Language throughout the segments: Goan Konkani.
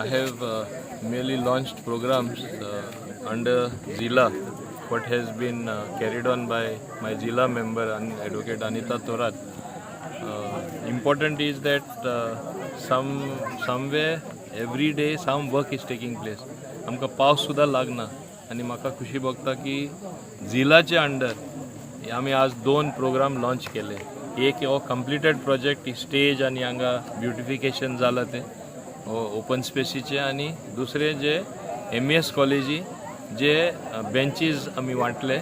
I have merely launched programs under Zila, what has been carried on by my Zila member and Advocate Anita Thorat. Important is that somewhere every day some work is taking place. आमकां पावस सुद्दां लागना आनी म्हाका खुशी भोगता की झिलाचे अंडर आमी आज दोन प्रोग्राम लॉन्च केले. एक हो कंप्लिटेड प्रोजेक्ट, स्टेज आनी हांगा ब्युटिफिकेशन जालां तें ओपन स्पेसीचे, आनी दुसरे जे एमईएस कॉलेजी जे बेंचीज आमी वांटले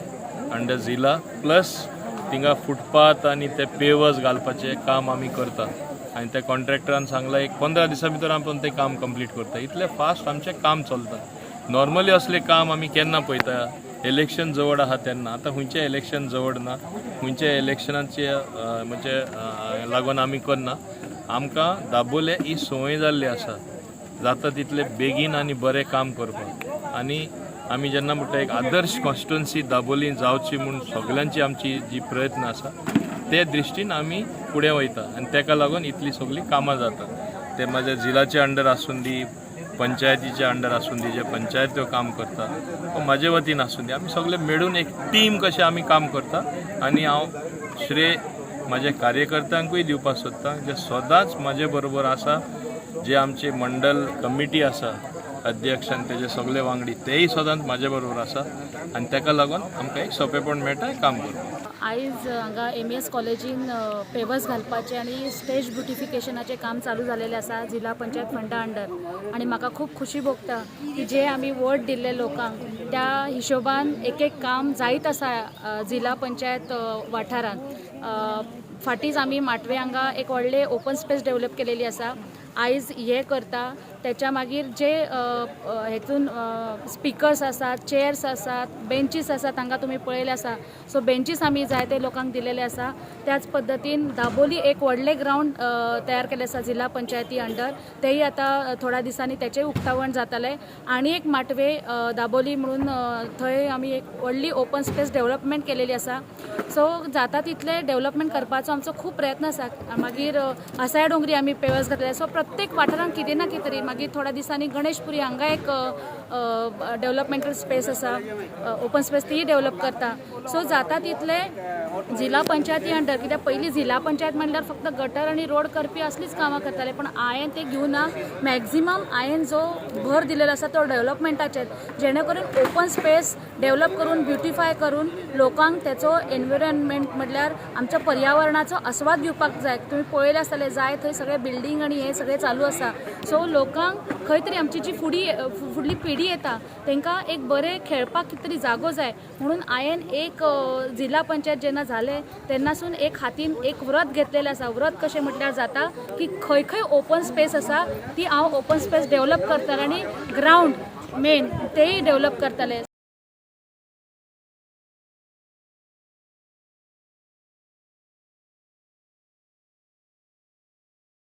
अंडर झिला, प्लस थिंगा फुटपाथ आनी ते पेवर्स घालपाचें काम आमी करता आनी त्या कॉन्ट्रॅक्टरान सांगलां, एक 15 दिसां भितर आपूण तें काम कंप्लीट करता. इतलें फास्ट आमचें काम चलता. नॉर्मली असलें काम आमी केन्ना पळयता? इलेक्शन जवळ आहा तेन्ना. आतां खंयचें इलेक्शन जवळ ना, खंयच्या इलेक्शनाचे म्हणजे लागून आमी करना. आमकां दाबोले ही संवय जाल्ली आसा, जाता तितले बेगीन आनी बरें काम करपाक. आनी आमी जेन्ना म्हणटा, एक आदर्श कॉन्स्टिट्युन्सी दाबोली जावची म्हूण सगल्यांची आमची जी प्रयत्न आसा, ते दृश्टीन आमी फुडें वयता आनी तेका लागून इतली सगळीं कामां जाता. ते म्हाज्या जिलाचे अंडर आसून दी, पंचायतीच्या अंडर आसून दी, जे पंचायत्यो काम करता वा म्हाजे वतीन आसून दी, आमी सगळे मेळून एक टीम कशें आमी काम करता. आनी हांव श्रेय म्हाज्या कार्यकर्त्यांकूय दिवपाक सोदता, जे सदांच म्हाजे बरोबर आसा. जे आमचे मंडल कमिटी आसा, अध्यक्ष आनी तेजे सगळे वांगडी, तेय सदांच म्हाजे बरोबर आसा आनी तेका लागून आमकां एक सोंपेपण मेळटा काम करपाक. आयज हांगा एमईएस कॉलेजीन पेवर्स घालपाचें आनी स्टेज ब्युटिफिकेशनाचें काम चालू जालेलें आसा जिल्हा पंचायत फंडा अंडर. आनी म्हाका खूब खुशी भोगता की जे आमी वोट दिल्ले लोकांक, त्या हिशोबान एक एक काम जायत आसा जिल्हा पंचायत वाठारांत. फाटींच आमी माटवे हांगा एक व्हडलें ओपन स्पेस डेवलप केलेली आसा. आयज हे करता, त्याच्या मागीर जे अ, अ, हेतून स्पिकर्स आसात, चेअर्स आसात, बेंचीस आसात, हांगा तुमी पळयले आसा. सो बेंचीस आमी जायते लोकांक दिलेले आसा. त्याच पद्दतीन दाबोली एक व्हडलें ग्रावंड तयार केलें आसा जिल्हा पंचायती अंडर. तेय आतां थोड्या दिसांनी तेचें उक्तावण जातलें. आनी एक माटवे दाबोली म्हणून थंय आमी एक व्हडली ओपन स्पेस डेवलपमेंट केलेली आसा. सो जाता तितलें डेवलपमेंट करपाचो आमचो खूब प्रयत्न आसा. मागीर आसाय डोंगरी आमी पेवर्स घातले. सो प्रत्येक वाठारांत कितें ना कितें तरी. मागीर थोड्या दिसांनी गणेशपुरी हांगा एक डेवलपमेंटल स्पेस आसा, ओपन स्पेस, तीय डेवलप करता. सो जाता तितलें जिल्हा पंचायती अंडर, कित्याक पयलीं जिल्हा पंचायत म्हणल्यार फक्त गटर आनी रोड करपी असलीच कामां करताले, पण हांवें तें घेवना. मॅक्झिमम हांवें जो भर दिलेलो आसा तो डेवलपमेंटाचेर, जेणे करून ओपन स्पेस डेवलप करून, ब्युटिफाय करून लोकांक तेचो एनविरोनमेंट म्हटल्यार आमच्या पर्यावरणाचो आस्वाद घेवपाक जाय. तुमी पळयलें आसतलें, जाय थंय सगळे बिल्डींग आनी हे सगळें चालू आसा. सो लोकांक खंय तरी आमची जी फुडली पिढी येता, तांकां एक बरें खेळपाक कितें तरी जागो जाय म्हणून हांवें एक जिल्हा पंचायत जेन्ना जालें तेन्नासून एक हातीन एक व्रत घेतलेलें आसा. व्रत कशें म्हटल्यार जाता की खंय खंय ओपन स्पेस आसा, ती हांव ओपन स्पेस डेवलप करतलें आनी ग्रावंड मेन तेय डेवलप करतलें.